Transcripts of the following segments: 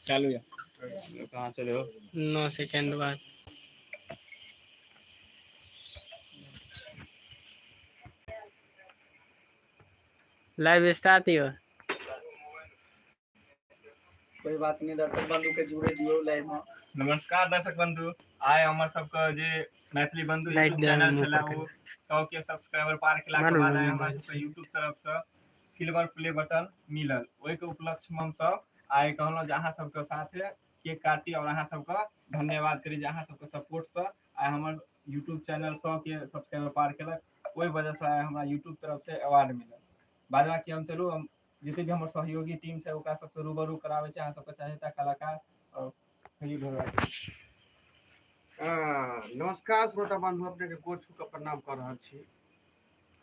चालू या कहाँ चले हो? 9 सेकेंड बाद। लाइव स्टार्ट यो। कोई बात नहीं, दर्शक बंधु के जुड़े दियो लाइव में। नमस्कार दर्शक बंधु, आइ हमर सबके जे मैथिली बंधु लाइट यूट्यूब चैनल मुँह छलै पर ओ 100 के सब्सक्राइबर पार केलाके मारू बाद आइ ना हमरा मोबाइल सबके यूट्यूब तरफ से सिल्वर प्ले बटन मिलल। ओहिके उपलक्ष्य में हमसब आइ कहलहुँ जे अहाँ सबके साथे केक काटी और अहाँ सबके धन्यवाद करी जे अहाँ सबके सपोर्ट से आइ हमर यूट्यूब चैनल 100 के सब्सक्राइबर पार केलक। ओहि वजह से आइ हमरा यूट्यूब तरफ से अवार्ड मिलल। बाद बाकी हम चलू, हम जते भी हमर सहयोगी टीम छै ओकरा सबसे रूबरू कराबै छै अहाँ सबके चाहता कलाकार और कहियो ढोलक। नमस्कार श्रोता बंधु, अपने के गोर छू के प्रणाम कर रहल छी।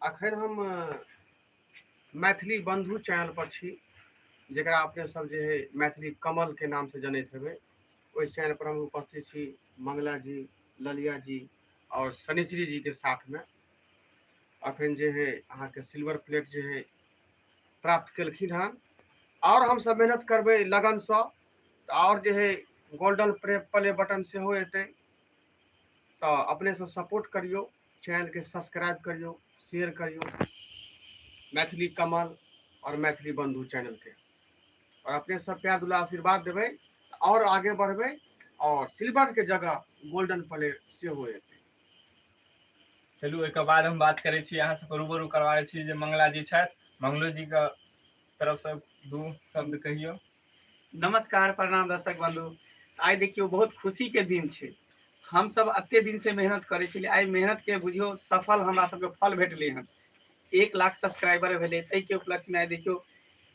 अखन हम मैथिली बंधु चैनल पर छी, जकरा अपने सब जे है मैथिली कमल के नाम से जनैत हेबै। ओहि चैनल पर हम उपस्थित छी मंगला जी, ललिया जी और शनिचरी जी के साथ में। अखन जे है अहाँ के सिल्वर प्लेट जे है प्राप्त केलखिन हन और हम सब मेहनत करबै लगन से, और जे है गोल्डन प्ले बटन सेहो एतै। तो अपने सब सपोर्ट करियो, चैनल के सब्सक्राइब करियो, शेयर करियो मैथिली कमल और मैथिली बंधु चैनल के, और अपने सब प्यार दुला आशीर्वाद देबै और आगे बढ़बै और सिल्वर के जगह गोल्डन प्ले सेहो एतै। चलू ओहिके बाद हम बात करै छी अहाँ सबके रूबरू करबाबै छी जे मंगला जी छथि। मंगलो जी के तरफ से दू शब्द कहियो। नमस्कार, प्रणाम दर्शक बंधु। आइ देखियो बहुत खुशी के दिन छै। हम सब एते दिन से मेहनत करै छलियै, आइ मेहनत के बुझियो सफल हमरा सबके फल भेटलै हन। 1 लाख सब्सक्राइबर भेलै, ताहिके उपलक्ष्य में आइ देखियो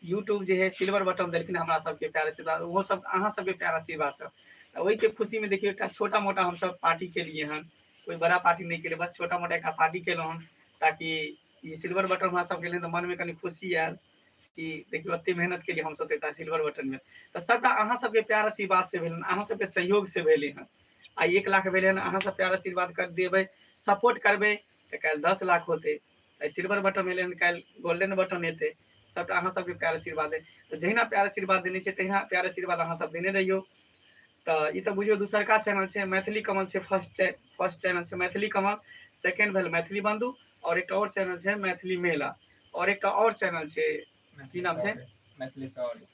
यूट्यूब जे है सिल्वर बटन देलखिन हमरा सबके प्यार आशीर्वाद, ओहो सब अहाँ सबके प्यार आशीर्वाद सब। तऽ ओहिके खुशी में देखियो एकटा छोटा मोटा हम सब पार्टी केलियै हन, कोई बड़ा पार्टी नहीं केलियै, बस छोटा मोटा एकटा पार्टी केलहुँ हन ताकि ई सिल्वर बटन हमरा सबके लेल तऽ मन में कनि खुशी आयल कि देखियो एते मेहनत केलियै हम सब एकटा सिल्वर बटन में। तऽ सबटा अहाँ सबके प्यार आशीर्वाद से भेल, अहाँ सबके सहयोग से भेलै हन। आइ 1 लाख भेलै हन, अहाँ सब प्यार आशीर्वाद कर देबै, सपोर्ट करबै तऽ काल्हि 10 लाख होतै। आइ सिल्वर बटन एलै हन, काल्हि गोल्डन बटन एतै। सबटा अहाँ सबके प्यार आशीर्वाद है। तऽ जहिना प्यार आशीर्वाद देने छै तहिना प्यार आशीर्वाद अहाँ सब देने रहियौ। तऽ ई तऽ बुझियौ दोसरका चैनल छै मैथिली कमल छै, फर्स्ट चैनल छै मैथिली कमल, सेकेंड भेल मैथिली बंधु, और एकटा और चैनल छै मैथिली मेला, और एकटा और चैनल छै की नाम छै? मैथिली सौर्य।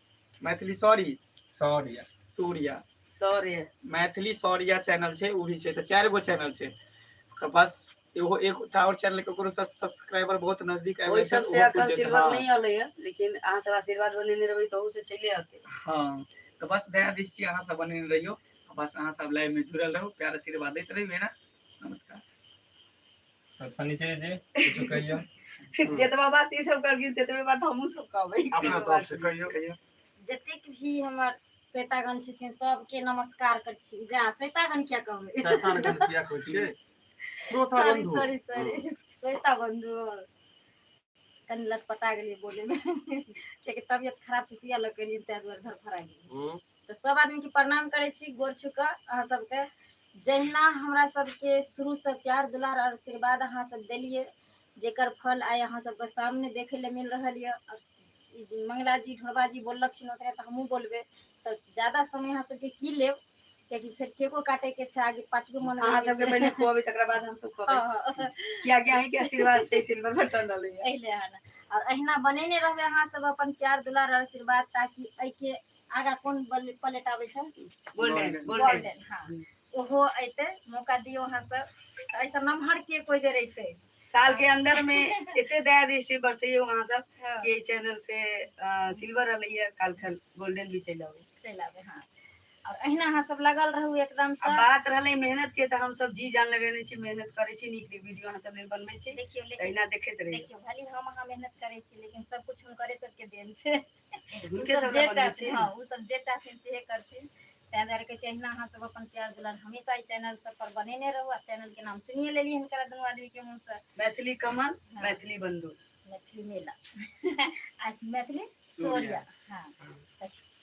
मैथिली सॉरी सौर्य। सूर्या। सौर्य। मैथिली सौर्या चैनल छै, ओ भी छै। तऽ 4 गो चैनल छै। तऽ बस एगो एकटा और चैनल के ककरो सब्सक्राइबर बहुत नजदीक आबि ओहि गेल छै, सबसे ओहो अखन पुरि जेतै। सिल्वर हाँ। नहीं अलै है, लेकिन अहाँ सब आशीर्वाद बनेने रहबै तऽ ओहू से चलि आते। हाँ, तऽ बस दया दृष्टि अहाँ सब बनेने रहियौ, बस अहाँ सब लाइव में जुड़ल रहू, प्यार आशीर्वाद दैत रहियौ ना। नमस्कार। तब शनिचरी जी किछु कहियौ। जतबा बात ई सब करलखिन ततबे बात हमहूँ सब कहबै। अपना तरफ से कहियौ। कहियौ। जतेक भी हमर श्वेतागण छथिन सबके नमस्कार कर छी। जा श्वेतागण किया कहबै? शैतानगण किया कहै छियै? श्रोता सॉरी, बंधु। सॉरी, सॉरी, श्वेता बंधु। कनि लटपटा गेलियै बोले में, कियाकि तबियत खराब छै, सुइया लग गेलियै ताहि दुआरे धरफड़ा गेलियै। तऽ सब आदमी के प्रणाम करै छी गोर छू कऽ। अहाँ सबके जहिना हमरा सबके शुरू से प्यार दुलार और आशीर्वाद अहाँ सब देलियै, जेकर फल आइ अहाँ सबके सामने देखै लए मिल रहल यऽ। और ई मंगला जी ढोरबा जी बोललखिन ओतरे तऽ हमहूँ बोलबै। तऽ ज्यादा समय अहाँ सबके की लेब, कियाकि फेर केको काटे के छै, आगे पार्टियो मनबै अहाँ के सबके छै। पहिले खुआबै तकरा बाद हमसब खुआबै। हाँ। कियाकि अहीं के आशीर्वाद से सिल्वर बटन रहलै हन। एहिले हन। और अहिना बनेने रहबै अहाँ सब अपन प्यार दुलार और आशीर्वाद, ताकि एहिके आगा कोन प्लेट आबै छै? गोल्डन। गोल्डन। गोल्डन, हाँ, ओहो अयतै। मौका दियौ अहाँ सब, तऽ एहिसँ नमहर के कोइ बेर अयतै। साल के अंदर में एते दया दृष्टि बरसैयो अहाँ सब हाँ। कि एहि चैनल से सिल्वर रहलै है, काल्हि खन गोल्डन भी चलि आबै। चलि आबै, हाँ। और अहिना अहाँ सब लगल रहू एकदम से। आ बात रहलै मेहनत के, तऽ हम सब जी जान लगेने छी, मेहनत करै छी, नीक नीक वीडियो अहाँ सब लेल बनबै छी। देखियौ, लेकिन अहिना देखैत रहियौ। देखियौ, भले हम अहाँ मेहनत करै छी, लेकिन सब कुछ हुनकरे सबके देन छै। हुनके ओ सब सब जे लए बनबै चाहथिन, छी। हाँ, ओ सब जे चाहथिन सेहे करथिन। ताहि दुआरे कहै छै अहिना अहाँ सब अपन प्यार दुलार हमेशा एहि चैनल सब पर बनेने रहू। आ चैनल के नाम सुनिए लेलियै हिनकर दुनू आदमी के मुँह से। मैथिली कमल, हाँ। मैथिली बंधु, मैथिली मेला आ मैथिली सौर्य। हाँ,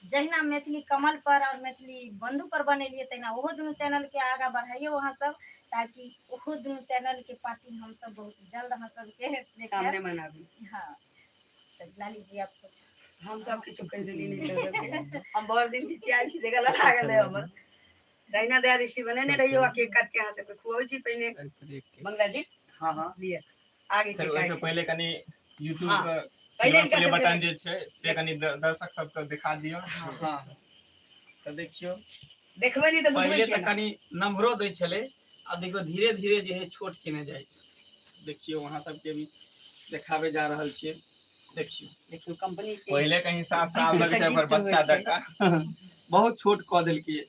जहिना मैथिली कमल पर और मैथिली बंधु पर बनेलियै तहिना ओहो दुनू चैनल के आगा बढ़ाइयो अहाँ सब, ताकि ओहो दुनू चैनल के पार्टी हम सब बहुत जल्द अहाँ सबके देखायब। सामने मनाबी। हाँ, तऽ लाली जी आप कुछ। हम सब किछु कहि देली नहीं कर हम भर दिन चिचियायल छी जे गला लागल है हमर। दहिना दया दृष्टि बनेने रहियो आ केक काट के अहाँ सबके खुआबै छी पहिने। मंगला जी। हाँ हाँ। लिअ आगे चलू केक ओहिसँ काटि। पहिले कनि यूट्यूब हाँ। के पहिले सिल्वर हिनका प्ले सबके बटन जे छै से कनि दर्शक सबके देखा दियौ। हाँ तऽ देखियौ। देखबै नहीं तऽ बुझबै पहिले तऽ केना। कनि नम्हरो दै छलै, आब देखियौ धीरे धीरे जे है छोट केने जाइ छै। देखियौ अहाँ सबके भी देखाबे जा रहल छियै। देखियौ देखियौ कंपनी के पहिले के हिसाब से आब लगै छै ओकर बच्चा जकाँ। बहुत छोट कऽ देलकै।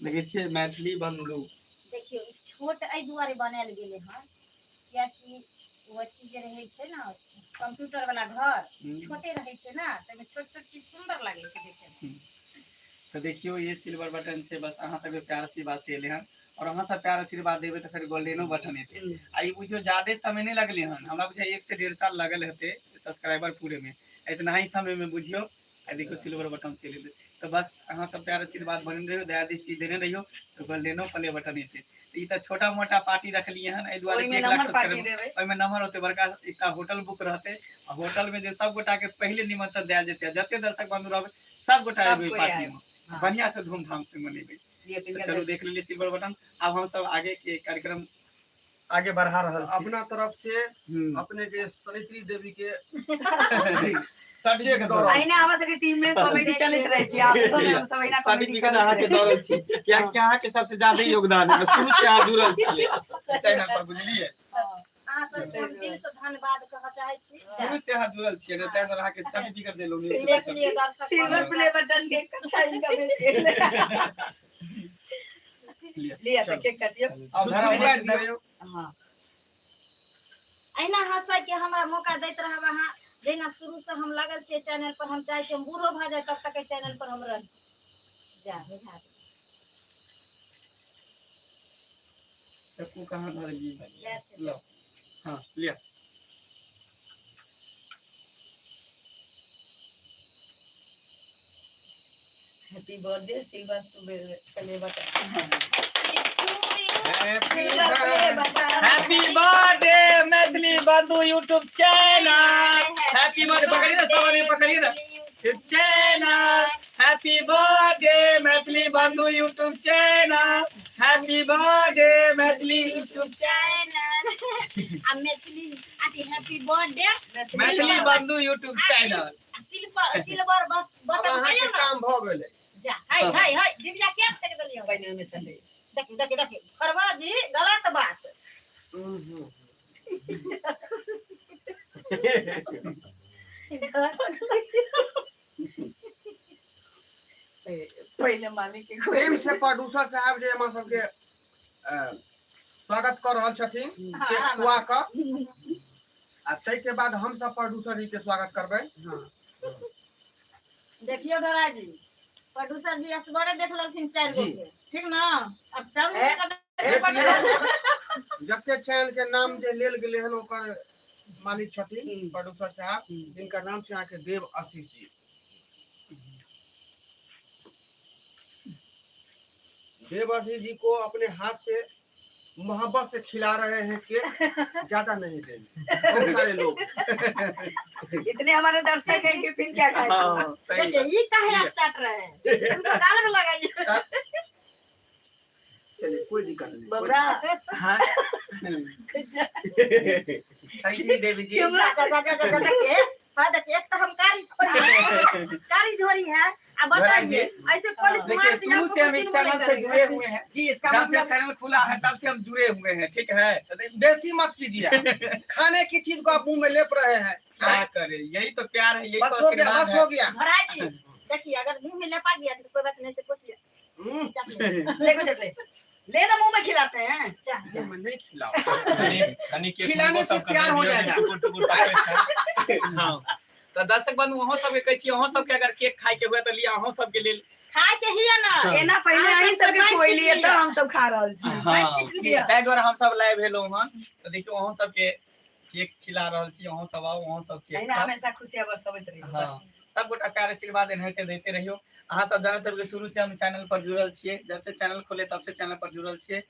देखै छियै मैथिली बंधु। देखियौ ई छोट एहि दुआरे बनायल गेलै हन कियाकि ओ अथी जे रहै छै ने कंप्यूटर वाला घर छोटे रहै छै ने, ताहिमे छोट छोट चीज सुन्दर लागै छै देखैमे। तऽ देखियौ ये सिल्वर बटन छै, बस अहाँ सबके प्यार आशीर्वाद से एलै हन और अहाँ सब प्यार आशीर्वाद देबै तऽ फेर गोल्डेनो बटन एतै। आ ई बुझियौ ज्यादे समय नहि लगलै हन, हमरा बुझाइ 1 से 1.5 साल लगल हेतै सब्सक्राइबर पूरे में, इतना ही समय में बुझियौ आ देखियौ सिल्वर बटन चलि एलै। तऽ बस अहाँ सब प्यार आशीर्वाद बनेने रहियौ, दया दृष्टि देने रहियौ तऽ गोल्डेनो प्ले बटन एतै। ई तऽ छोटा मोटा पार्टी रखलियै हन एहि दुआरे ओहिमे 1 लाख नंबर पार्टी सब्सक्राइबर देबै। ओहिमे नंबर होतै, बड़का एकटा होटल बुक रहतै आ होटल में जे सब गोटा के पहिले निमंत्रण देल जेतै, जते दर्शक बंधु रहबै सब गोटा सब एबै कोइ पार्टी आयब। में, हाँ। बढ़िया से धूमधाम से मनेबै। लिअ, तऽ तिनका चलू देख लेलियै सिल्वर बटन, आब हम सब आगे के कार्यक्रम आगे बढ़ा रहल छी। अपना तरफ से अपने के सनित्री देवी के सर्टिफिकेट चेक दऽ रहल अहिना हमरा सबके टीम में कॉमेडी चलैत रहै छै, आपसो में हम सब अहिना कॉमेडी सर्टिफिकेट अहाँके दऽ रहल छी कियाकि अहाँके सबसे ज्यादा योगदान है, शुरू से अहाँ जुड़ल छियै चैनल पर, बुझलियै? अहाँ सबके हम दिल से धन्यवाद कहऽ चाहै छी। शुरू से अहाँ जुड़ल छियै ने, ताहि दुआरे अहाँके सर्टिफिकेट देलहुँ। देख लियौ दर्शक सिल्वर बंधु। प्ले बटन के कच्छा इनका भेट गेल। लिअ, लिअ तऽ चलू। केक काटियौ। आब धराउ, छुछुरी काटि धराउ। हाँ अहिना हंसै के हमरा मौका दैत रहब अहाँ, जहिना शुरू से हम लागल छियै चैनल पर, हम चाहै छियै हम बूढ़ो भऽ जाए तब तक एहि चैनल पर हम रही। जा बुझा दे। चक्कू कहाँ धर देलियै? लए छै। लो हाँ लिअ। Happy birthday silver to play button. Happy silver play button. Happy birthday Maithili Bandhu YouTube channel. Happy birthday पकड़िए ना, सब आदमी पकड़िए ना channel. Happy birthday Maithili Bandhu YouTube channel. Happy birthday Maithili YouTube channel आ मैथिली अथी happy birthday Maithili Bandhu YouTube channel. Silver silver अब button अहाँके कहियो ना काम भऽ गेलै। जा हाय हाय हाय दिव्या के फेंक देलियै। पहिने ओहिमे से ले। देखी देखी देखी खरबा जी गलत बात। पहिले मालिक के प्रेम से प्रोड्यूसर साहब जे हमरा सबके स्वागत कऽ रहल छथिन केक खुआ कऽ, आ ताहिके बाद हम सब प्रोड्यूसर जी के स्वागत करबै। हाँ देखियो डोरा जी प्रोड्यूसर जी असगरे देख लेलखिन 4 गो जी। के, ठीक ना? अब चारू ए, गोटा देख लियौ, जते चैनल के नाम जे लेल गेलै हन ओकर मालिक छथिन प्रोड्यूसर साहब, जिनकर नाम छै अहाँके देव आशीष जी। देव आशीष जी को अपने हाथ से मोहब्बत से खिला रहे हैं केक, ज्यादा नहीं देंगे, बहुत सारे लोग इतने हमारे दर्शक हैं कि फिर क्या खाएंगे। हाँ सही। देखिए ये काहे आप चाट रहे हैं, उनको गाल में लगाइए। चलिए कोई दिक्कत नहीं, कोई बबरा हाँ सही जी देवी जी। जा जा जा जा जा के हाँ देखिए एक तो हम कारी खोरी कारी झोरी है, अब बताइए ऐसे पुलिस देखिए मार दिया शुरू से हम इस चैनल से जुड़े हुए हैं जी, इसका जब से मतलब चैनल खुला है तब से हम जुड़े हुए हैं, ठीक है? बेइज्जती मत कीजिए, खाने की चीज को आप मुंह में लेप रहे हैं। क्या करे, यही तो प्यार है, यही बस तो हो गया, आशीर्वाद बस है। हो गया। भरा जी देखिए अगर मुंह में लेपा गया तो कोई बात नहीं, से कुछ चाट ले। देखो चटले ले ना, मुंह में खिलाते हैं। जा जा मुंह में नहीं खिलाओ, कनि केक खिलाने हुनको से सबके प्यार हो दियौ, जाएगा। टुकुर टुकुर तकैत छै। हाँ तो दर्शक बंधु अहों सबके कहै छी, अहों सबके अगर केक खाय के हुए तऽ लिअ अहों सबके लेल। खाय के ही है ना। एना पहिले अहाँ अहीं सबके सबके बाइस खुएलियै सीट तऽ हम सब खा रहल छी। हाँ लिअ। ताहि दुआरे हम सब लाइव भेलहुँ हन। तऽ देखियौ अहों सबके केक खिला रहल छी, अहों सब आउ, अहों सब केक एहिना खाउ। हमेशा खुशियाँ बरसबैत रहियौ। हाँ सब गोटा प्यार आशीर्वाद एनाहिते दैते रहियौ। अहाँ सब जानैत हेबै कि शुरू से हम चैनल पर जुड़ल छियै, जब से चैनल खोले तब से चैनल पर जुड़ल छियै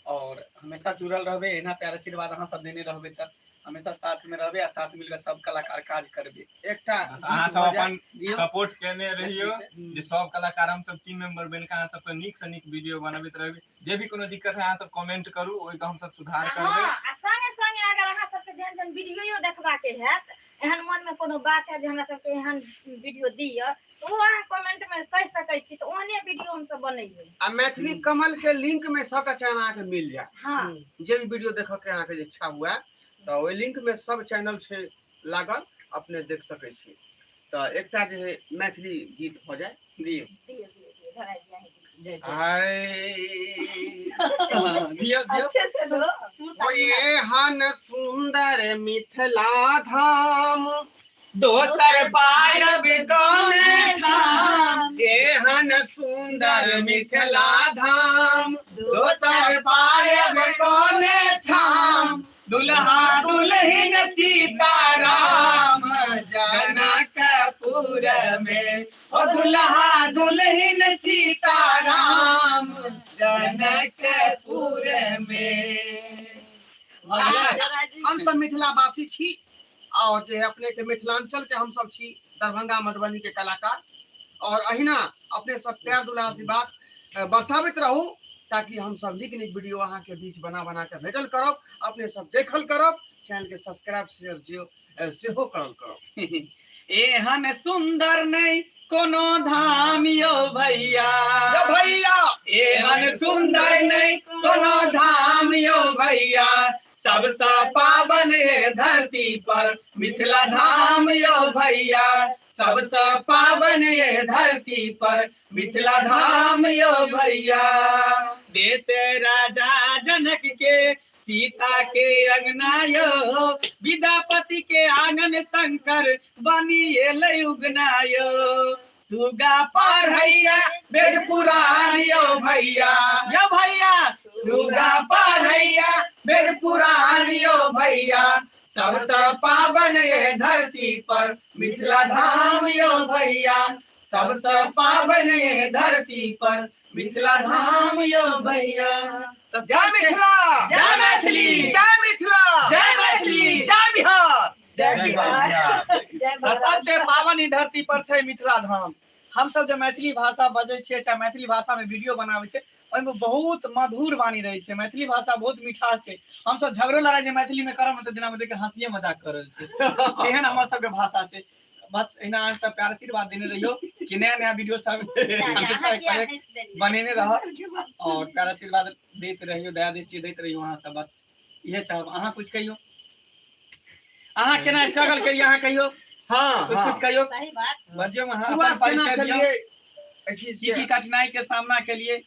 और हमेशा जुड़ल रहबै। एहिना प्यार आशीर्वाद अहाँ सब देने रहबै तऽ हमेशा साथ में रहबे आ साथ मिलकर सब कलाकार काज करबे। एकटा अहाँ सब अपन दियौ। सपोर्ट केने रहियो जे सब कलाकार हम सब टीम मेंबर बनि के अहाँ सबके नीक से नीक वीडियो बनबैत रहबै। जे भी कोनो दिक्कत है अहाँ सब कमेंट करू, ओहिके हम सब सुधार करबै। हाँ, आ संगे संगे अगर अहाँ सबके जेहन जेहन वीडियो देखबाके हैत, एहन मन में कोनो बात है जे हमरा सबके एहन वीडियो दिअ, तऽ ओ अहाँ कमेंट में कहि सकै छी, तऽ ओहने वीडियो हम सब बनैबै। आ मैथिली कमल के लिंक में सबटा चैनल अहाँके मिल जायत। हाँ। जे भी वीडियो देखऽ के अहाँके इच्छा हुए तऽ ओहि लिंक में सब चैनल छै लागल, अपने देख सकै छी। तऽ एकटा जे है मैथिली गीत भऽ जाय। दियौ। दियौ, दियौ, दियौ, धराइ दिअ, दियौ। आय दियौ, दियौ। अच्छे से दो। ओ एहन सुंदर मिथिला धाम, दोसर पायब कौने ठाम, एहन सुंदर मिथिला धाम, दोसर पायब कौने ठाम, दुल्हा दुल्हिन सीताराम जनकपुर में, ओ दुल्हा दुल्हिन सीताराम जनकपुर में। हम सब मिथिलावासी छी और जे है अपने के मिथिलांचल के हम सब छी, दरभंगा मधुबनी के कलाकार। और अहिना अपने सब प्यार दुलार आशीर्वाद बरसाबैत रहू ताकि हम सब नीक नीक वीडियो अहाँ के बीच बना बना के भेजल करब, अपने सब देखल करब, चैनल के सब्सक्राइब शेयर जियो सेहो करल करब। एहन सुंदर नहीं कोनो धाम यो भैया, यो भैया, एहन सुंदर नहीं कोनो धाम यो भैया, सबसे पावन है धरती पर मिथिला धाम यो भैया, सबसे पावन है धरती पर मिथिला धाम यो भैया। देश राजा जनक के सीता के अंगना यो, विद्यापति के आंगन शंकर बनी एलै उगना यो, सुगा पढ़ैया वेद पुराण यो भैया, यो भैया, सुगा पढ़ैया वेद पुराण यो भैया, सबसे पावन ये धरती पर मिथिला धाम यो भैया, सबसे पावन ये धरती पर मिथिला धाम यो भैया। जय मिथिला, जय मैथिली, जय मिथिला, जय मैथिली, जय बिहार, जय बिहार, जय भारत। सबसे पावन ई धरती पर छै मिथिला धाम। हम सब जे मैथिली भाषा बजै छियै चाहे मैथिली भाषा में वीडियो बनाबै छियै, ओहिमे बहुत मधुर वाणी रहै छै। मैथिली भाषा बहुत मिठास छै। हम सब झगड़ो लड़ाइ जे मैथिली में करब तऽ जेना देख हंसिए मजाक कर रहल छै, एहन हमर सबके भाषा छै। बस एहिना अहाँ सब प्यार आशीर्वाद देने रहियो कि नया नया वीडियो सब हमेशा बनेने रह और प्यार आशीर्वाद दैत रहियो, दया दृष्टि दैत रहियो अहाँ सब। बस इहे चाहब। अहाँ कुछ कहियो, अहाँ केना स्ट्रगल करिए अहाँ कहियो। हाँ, कुछ हाँ। कुछ कहियो। सही बात। बजियो अहाँ शुरुआत अपन केना परिचय दियौ। केलिए एहि चीज की के? की कठिनाई के सामना केलिए?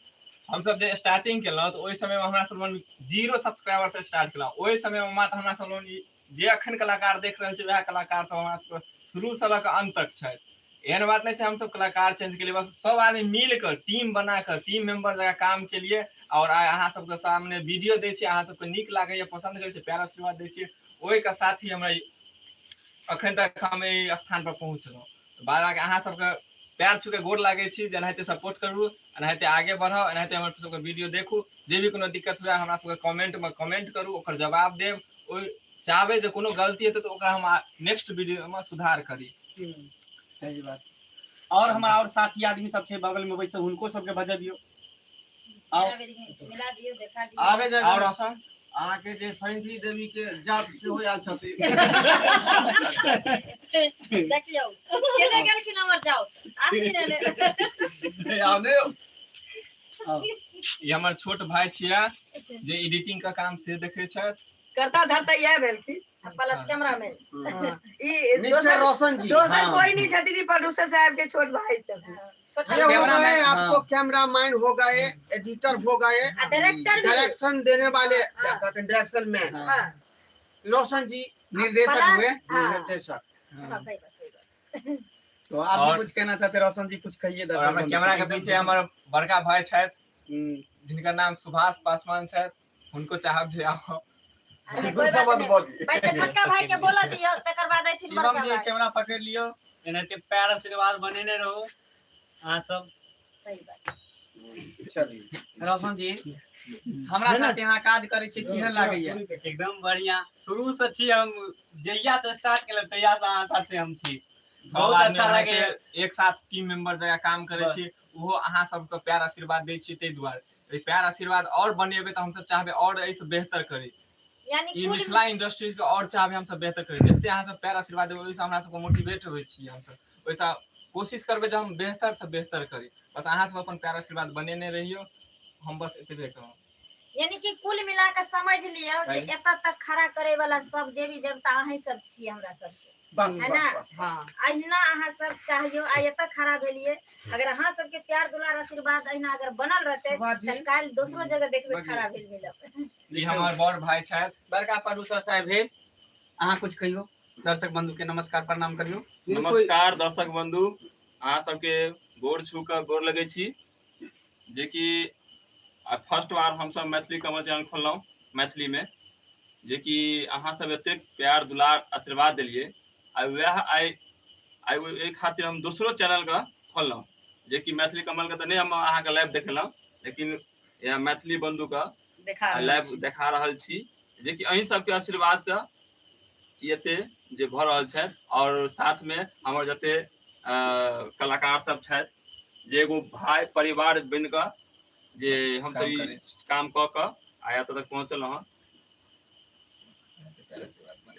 हम सब जे स्टार्टिंग केलहुँ तऽ ओहि समय में हमरा सब लग 0 सब्सक्राइबर से स्टार्ट केलहुँ। ओहि समय में मात्र हमरा सब लग जे अखन कलाकार देख रहल छै वएह कलाकार सब हमरा सबके शुरू से लऽ कऽ अंत तक छथि। एहन बात नहि छै हम सब कलाकार चेंज केलिए, बस सब आदमी मिल कऽ टीम बना कऽ टीम मेंबर जकाँ काम केलिए और आइ अहाँ सबके सामने वीडियो दै छी, अहाँ सबके नीक लागैया, पसंद करै छी, प्यार आशीर्वाद दै छी, ओहिके साथ ही हमरा अखन तक हम एहि स्थान पर पहुँचलहुँ। बार बार अहाँ सबके पैर छू के गोर लागै छी जे एनाहिते सपोर्ट करू, एनाहिते आगे बढ़ाउ, एनाहिते हमर सबके वीडियो देखू। जे भी कोनो दिक्कत हुए हमरा सबके कमेंट में कमेंट करू, ओकर जवाब देब। ओहि चाहबै जे कोनो गलती हेतै तऽ ओकरा हम नेक्स्ट वीडियो में सुधार करी। सही बात। और हमारा और साथी आदमी सब छै बगल में बैसल, हुनको सबके बजबियौ। आओ। मिला दियौ, देखा दियौ। आबे जाए। और रोशन? अहाँके जे सैंधी देवी के जात सेहो आयल छथिन। देखियौ केने गेलखिन हमर जाउ आदमी ने। आउ ने। ई हमर छोट भाई छिया जे एडिटिंग के काम से देखे छथि। करता धरता इएह भेलखिन। Plus cameraman. ई मिस्टर रोशन जी। दोसर हाँ। कोई नहीं छथिन, ई प्रोड्यूसर साहब के छोट भाई छथिन। छोटा ये हो कैमरा गए मैन, आपको हाँ। कैमरा मैन हो गए, एडिटर हो गए, आ डायरेक्टर भी। डायरेक्शन देने वाले, हाँ। Direction man. हाँ। रोशन जी निर्देशक प्लस, हुए। हाँ। निर्देशक। हाँ, सही बात, सही बात। तो आप भी और- कुछ कहना चाहते हैं रोशन जी, कुछ कहिए और हमर कैमरा के पीछे हमर बड़का भाई छथि जिनकर नाम सुभाष पासवान छथि, हुनको चाहब जे आओ। अच्छा, दू कोई बात शब्द नहीं। बोलिए। पहिले छोटका भाई के बोला दियौ, तकर बाद अथिन शिवम बड़का जी भाई। कैमरा पकड़ लियो। एनाहिते प्यार आशीर्वाद बनेने रहू अहाँ सब। सही बात। चलिए। रोशन जी, हमरा साथे अहाँ काज करै छी, केहन लागैया? एकदम बढ़िया। शुरू से छी हम, जहिया से स्टार्ट केले तहिया से अहाँ साथे हम छी। सब बहुत आदमी अच्छा अहाँके लागैया। एक साथ टीम मेंबर जगह काम करै छी, ओहो अहाँ सबके प्यार आशीर्वाद दै छी, ताहि दुआरे एहि प्यार आशीर्वाद और बनेबै तऽ हमसब चाहबै और एहिसँ बेहतर करी। यानी ई कुल मिथिला इंडस्ट्रीज के और चाहबै हमसब बेहतर करी। जते अहाँ सब प्यार आशीर्वाद देबै ओहिसँ हमरा सबके मोटिवेट होइ छी हमसब, ओहिसँ कोशिश करबै जे हम बेहतर से बेहतर करी। बस अहाँ सब अपन प्यार आशीर्वाद बनेने रहियौ, हम बस एतबे कहब। यानी कि कुल मिला के समझ लियौ जे एतऽ तक खड़ा करे वाला सब देवी देवता अहीं सब छियै हमरा सबके। बस है बस ना? बस। हाँ। अहिना अहाँ सब चाहियो, आइ एतऽ खड़ा भेलियै, अगर अहाँ सबके प्यार दुलार आशीर्वाद अहिना अगर बनल रहतै शोभा जी, तऽ काल्हि दोसरो जगह देखबै बजियौ। खड़ा भेल मिलब। ई हमर बड़ भाई छथि। बड़का प्रोड्यूसर साहब भेल, अहाँ कुछ कहियौ दर्शक बंधु के, नमस्कार प्रणाम करियौ। नमस्कार दर्शक बंधु, अहाँ सबके गोर छू कऽ गोर लगै छी, जेकि फर्स्ट बार हमसब मैथिली कमल चैनल खोललहुँ मैथिलीमे, जेकि अहाँ सब एतेक प्यार दुलार आशीर्वाद देलियै, आ वएह आइ आइ ओहि खातिर हम दोसरो चैनलके खोललहुँ, जेकि मैथिली कमलके तऽ नहि हम अहाँके लाइव देखेलहुँ, लेकिन इएह मैथिली बंधुके देखा रहल लाइव छी। देखा रहल छी, जेकि अहीं सबके आशीर्वादसँ ई एते जे भऽ रहल छथि। आओर साथमे हमर जते कलाकार सब छथि, जे एगो भाई परिवार बनि कऽ जे हमसब काम ई करै छी। काम कऽ कऽ आइ एतऽ तक पहुँचल हँ।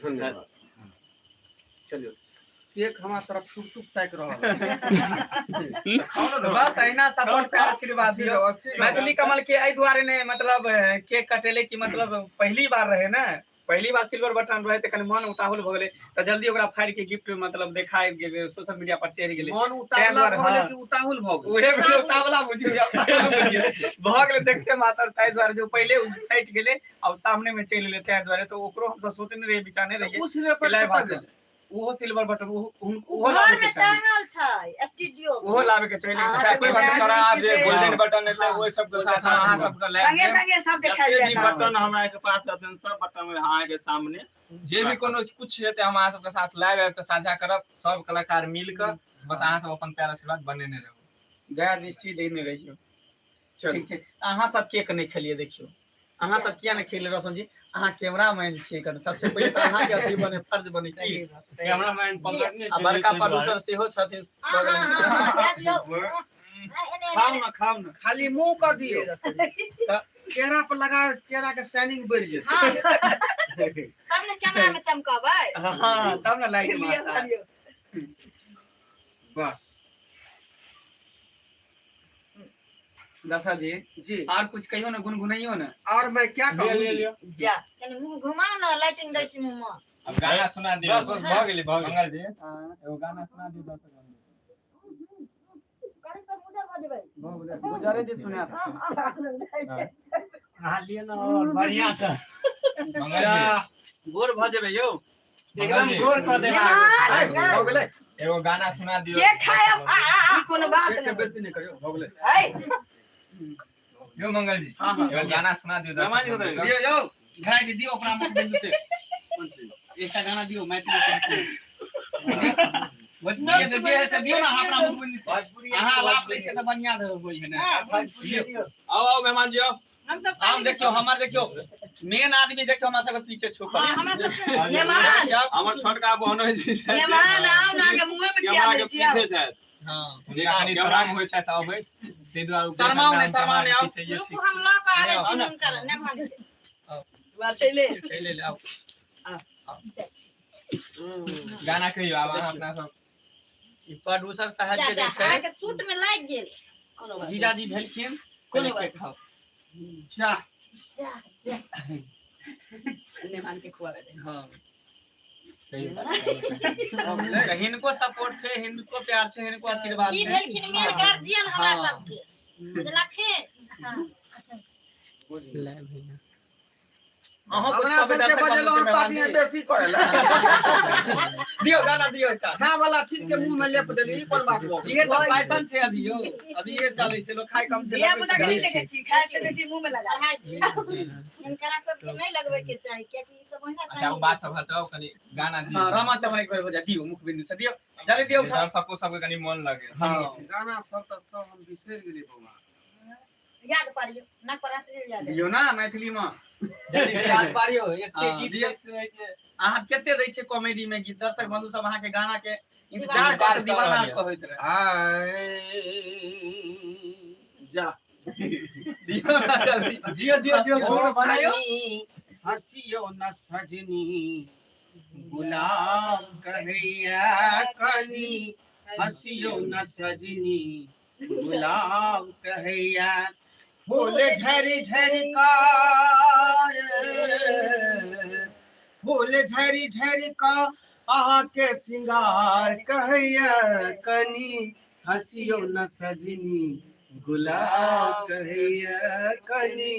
धन्यवाद। चलियौ, केक हमरा तरफ टुक टुक ताकि रहल है। बस अहिना सपोर्ट प्यार आशीर्वाद दियौ। मैथिली कमल के एहि दुआरे ने मतलब केक कटेले कि मतलब पहली बार रहे ने, पहली बार सिल्वर बटन रहे तऽ कनि मन उताहुल भऽ गेलै, तऽ जल्दी ओकरा फाड़ि के गिफ्ट मतलब देखाय गेलै, सोशल मीडिया पर चढ़ि गेलै। मन उतावला भऽ गेलै कि उताहुल भऽ गेलै? उहे भेलै, उतावला बुझियौ या उताहुल बुझियौ भऽ गेलै देखते मात्र, ताहि दुआरे जो पहिले उ फाटि गेलै आ उ सामने में चलि गेलै, ताहि दुआरे तऽ ओकरो हमसब सोचने रहियै, विचारने रहियै ओ सिल्वर कि लाइव कतऽ आबै। गेलै? ओहो सिल्वर बटन ओहो ओ ओहो घर लाबे में के चाही, टांगल छै स्टूडियो में। ओहो लाबे के चाही, लेकिन अहाँ चाहे कोई सबके बात जाय नहीं। तोरा आब जे से- गोल्डन बटन एतै ओहि सबके साथ अहाँ सबके लाइव संगे देब। संगे सब देखायल जते भी जायत। बटन हमरा के पास रहतनि सब बटन अहाँके सामने, जे भी कोनो कुछ हेतै हम अहाँ सबके साथ लाइव आबि कऽ साझा करब, सब कलाकार मिल कऽ। बस अहाँ सब अपन प्यार आशीर्वाद बनेने रहू, दया दृष्टि देने रहियौ। चलू। ठीक छै। अहाँ सब केक नहि खेलियै, देखियौ अहाँ सब किया नहि खेलियै? रोशन जी, अहाँ कैमरामैन छियै, कनि सबसे पहिले तऽ अहाँके अथी बने, फर्ज बने की सही बात, सही बात। कैमरामैन पंकज ने आ बड़का प्रोड्यूसर सेहो छथिन हाँ, बगल हाँ, मे। हाँ, हाँ, जाय दियौ। हाँ, एने, खाउ एने। ने, खाउ ने। खाली मुंह कऽ दियौ, तऽ चेहरा पर लगा, चेहरा के शाइनिंग बढ़ि जेतै। हाँ, तब ने कैमरा में चमकबै। हाँ, तब ने लाइट लिअ मारता। सरियौ। बस दशरथ जी जी, और कुछ कहियो ने, गुनगुनैयो ने। और मैं क्या लिअ लिअ कहूँ? लिअ। जा कनि मुँह घुमाउ ने, लाइटिंग दै छी मुँह में। अब गाना सुना दियौ। बस बस भऽ गेलै, भऽ गेलै। मंगल जी एगो गाना सुना दियौ दर्शक बंधु। कनि सब उजर भऽ जेबै। गुजरे जे सुनायत। अहाँ लिअ ने और बढ़िया से। मंगल जी, गोर भऽ जेबै यौ, मंगल एकदम जी, गोर कऽ देब मेहमान, आइ, भऽ गेलै। एगो गाना सुना दियौ। के खायब ई कोनो बात केक के नहि। बेइज्जती नहि करियौ, भऽ गेलै। है यौ मंगल जी, हाँ, हाँ। एगो गाना सुना दियौ दर्शक रामायण बंधु के। दियौ यौ घराई जी, दियौ अपना मुख बिंदु से एकटा गाना दियौ मैथिली के। भोजपुरी के जे है से दियौ ना अहाँ अपना मुख बिंदु से। अहाँ लाभ लै छियै तऽ बढ़िआँ होइ है ने। दियौ। आउ आउ मेहमान जी आउ। हम सब हम देखियौ, हमर देखियौ मेन आदमी देखियौ हमरा सबके पीछे छुपल हाँ, छै। हमरा सबके मेहमान, हमर छोटका बहन होइ छै, मेहमान आउ ने, अहाँके मुँहे में खिया कैमरा दै के छी आउ। पीछे छथि। हाँ, हुनका कनि शरम होइ छथि अबैत, ताहि दुआरे ओ शरमाउ नहि, शरमाउ नहि, आउ। पीछे ये रुकू, ठीक। हम लऽ कऽ आबै छी आउ ने। हुनकर मेहमान के। बात छै ले। चलि ले आउ। गाना कहियौ आब अहाँ अपना सब। ई प्रोड्यूसर साहब जा के जा जे छै अहाँके सूट में लागि गेल। कोनो बात जीजाजी भेलखिन, कोनो पहिले बात केक खाउ। जा जा जा नहि। मेहमान के खुआबे दे। हाँ, कहियौ। भऽ गेलै। तऽ हिनको सपोर्ट छै, हिनको प्यार छै, हिनको आशीर्वाद ई छै। भेलखिन मेन गार्जियन हमरा हाँ। सबके, बुझलखिन? हाँ। लाइव है। अहाँ कुछ हमरा कहबै सबके दर्शक बजेलहुँ बंधु के पार्टी मेहमान जी? बेसी करै लए। दियौ गाना दियौ एकटा। खाय वाला चीज के मुंह में लेप देली, ई कोन बात भऽ गेलै? इहे तऽ फैशन छै अभी यौ, अभी ये चलै छै, लोक खाय कम छै, धिया लगबै पुता के छै। नहि देखै छी, खाय से बेसी मुँह में लगा। पढ़ाई जी, हिनकरा सबके नहि लगबै के चाही, कियाकि ई सब ओहिना अच्छा ओ बात सब हटाउ, कनि गाना दियौ। हाँ, रामा चमन एक बेर हो जाए, दियौ मुख बिंदु से दियौ, जल्दी दियौ उठा। दर्शको सबके कनि मन लगे। हाँ। गाना सब तऽ सब हम बिसरि गेलियै बौआ। याद पारियो नाक पर हाथ दियौ, याद दियौ ना मैथिली में। जल्दी याद पारियो, एते हाँ, गीत दियौ। दैत रहै छै। अहाँ कते दै छियै कॉमेडी में गीत, दर्शक बंधु सब अहाँ के गाना के इंतजार दीवाना करत, दीवाना रहल। कहैत रहे। आय जा। दियौ ना जल्दी। दियौ दियौ दियौ, सुर बनाइयो। हंसियो न सजनी गुलाब कहैया, कनी हंसियो न सजनी गुलाब कहैया, फूल झरि झरि का, फूल झरि झरि का अहाँ के सिंगार कहैया, कनी हंसियो न सजनी गुलाब कहैया, कनी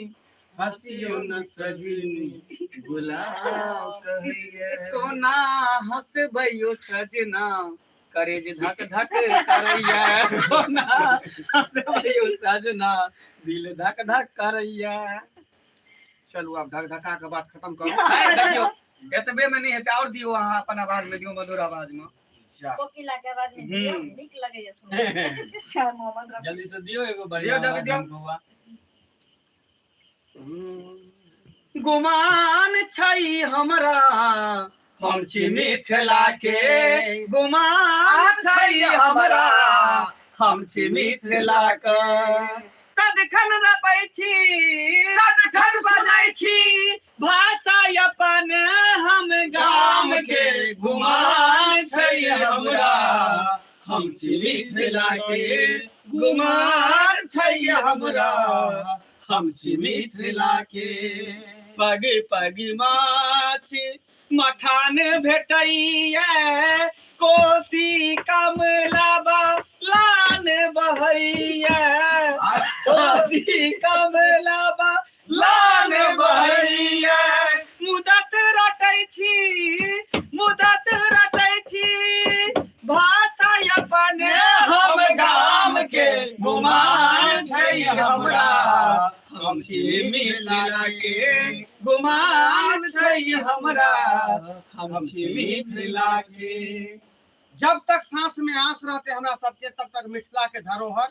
हंसियो न सजनी गुलाब कहैया। कोना हंसबैयो सजना, करेज धक धक करैया, कोना हंसबैयो सजना, दिल धक धक करैया। चलू आब धक धका के बात खत्म करू। आइ देखियौ, एतबे में नहीं हेतै, और दियौ अहाँ अपन आवाज में दियौ, मधुर आवाज में। जा। कोकिला के आवाज में दियौ, नीक लगैया सुनैमे। अच्छा मोहम्मद रफी। जल्दी से दियौ एगो बढ़िया दियौ, जल्दी दियौ। बौआ। गुमान छै हमरा, हम छी मिथिला के, गुमान छै हमरा, हम छी मिथिला के, सदखन रपै छी, सदखन बजै छी भाषा अपन हम गाम के, गुमान छै हमरा, हम छी मिथिला के, गुमान छै हमरा, हम छी मिथिला के। पग पग माछ मखान भेटैया, कोसी कमला लान बहैया, कोसी कमला लान बहैया, मुदत रटै छी, मुदत रटै छी भाषा अपन हम गाम के, गुमान छै हमरा, हम छी मिथिला के, गुमान छै हमरा, हम छी मिथिला के। जब तक सांस में आस रहते हमरा सबके, तब तक मिथिला के धरोहर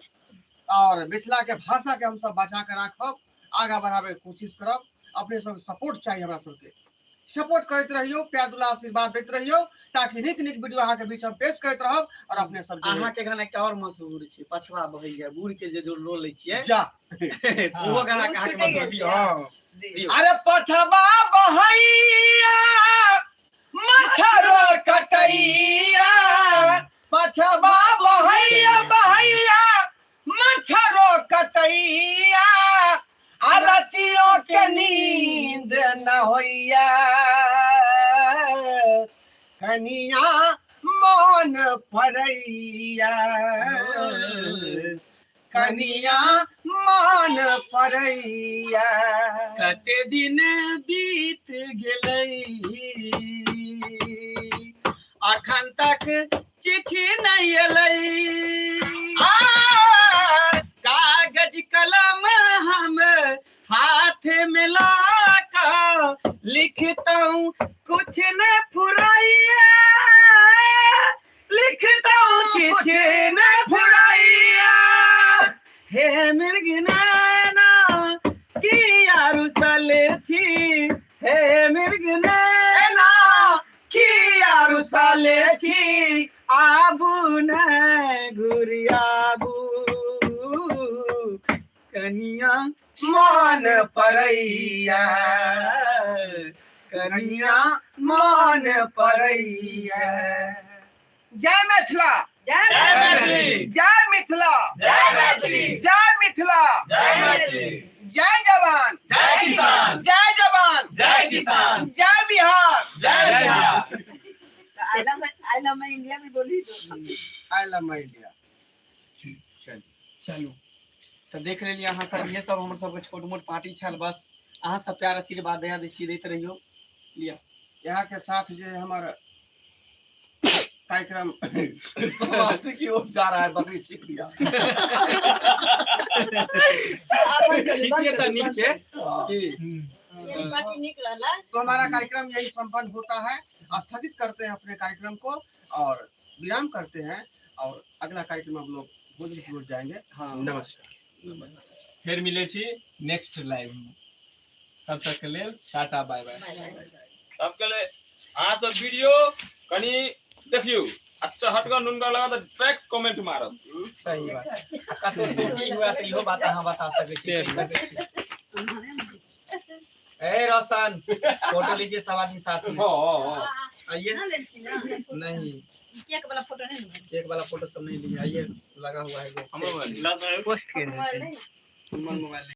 और मिथिला के भाषा के हम सब बचा के राखब, आगा बढ़ावे के कोशिश करब। अपने सब सपोर्ट चाहिए, हमरा सबके सपोर्ट करैत रहियो, प्यार दुलार आशीर्वाद दैत रहियो, ताकि नीक नीक वीडियो अहाँ के बीच हम पेश करैत रहब और अपने सब जे अहाँ के गाना एकटा और मशहूर छै, पछवा बहैया, बूढ़ के जे जो रोल लै छियै, जा। ओहो गाना के अहाँ के छूटे मशहूर गेल दियौ। छै। हँ, दियौ। अरे पछवा बहैया मच्छर कटैया, पछवा बहैया बहैया मच्छरो कटैया, आरतियों के नींद न होइया, कनिया मन पड़ैया, कनिया मन पड़ैया। कते दिन बीत गेलै, अखन तक चिट्ठी नहीं एलै, आ, कागज कलम हम हाथ में लाका लिखता कुछ न फुराइया, लिखता कुछ न फुराइया, हे मृग नैना की रुसल छी, हे मृग नैना की रुसल छी, आबू ने घुरियाबू, कनिया मन पड़ैया, कनिया मन पड़ैया। जय मिथिला, जय जय मैथिली, जय मिथिला, जय मैथिली, जय मिथिला, जय मैथिली, जय जवान, जय किसान, जय जवान, जय किसान, जय बिहार, जय Bihar. I love, I love my India भी बोली तो। I love my India. चलिए। चलू तऽ देख लेलियै अहाँ सब, इहे सब हमर सबके छोट मोट पार्टी छल। बस अहाँ सब प्यार आशीर्वाद दया दृष्टि दैत रहियौ। लिअ। यहाँ के साथ जो है हमारा कार्यक्रम समाप्ति की ओर जा रहा है। बकरी छींक दिया। आप बंद करिए, ठीक बंद है तऽ करिए, नीक बंद है करिए। की यानी पार्टी नीक रहला। तो हमारा कार्यक्रम यही संपन्न होता है। स्थगित करते हैं अपने कार्यक्रम को और विराम करते हैं और अगला कार्यक्रम हम लोग भोजन की ओर जाएंगे। हाँ। नमस्कार। नमस्कार। फेर मिलै छी नेक्स्ट लाइव में। तब तक के लेल टाटा बाय बाय। सबके लेल अहाँ सब वीडियो कनि देखियौ, अच्छा हटकर नुनगर लगा तऽ डायरेक्ट कमेंट मारब। सही बात। आ कतौ त्रुटि हुए तऽ इहो बात अहाँ बता सकै छी, कहि सकै छी। ए रोशन, फोटो लीजिए सब आदमी साथ में। आइए। ना लेलखिन ना। नहीं, केक वाला फोटो नहीं ना? केक वाला फोटो सब नहीं लिए। आइए, लगा हुआ है वो। हमरो पोस्ट के मोबाइल नहीं ना? मोबाइल।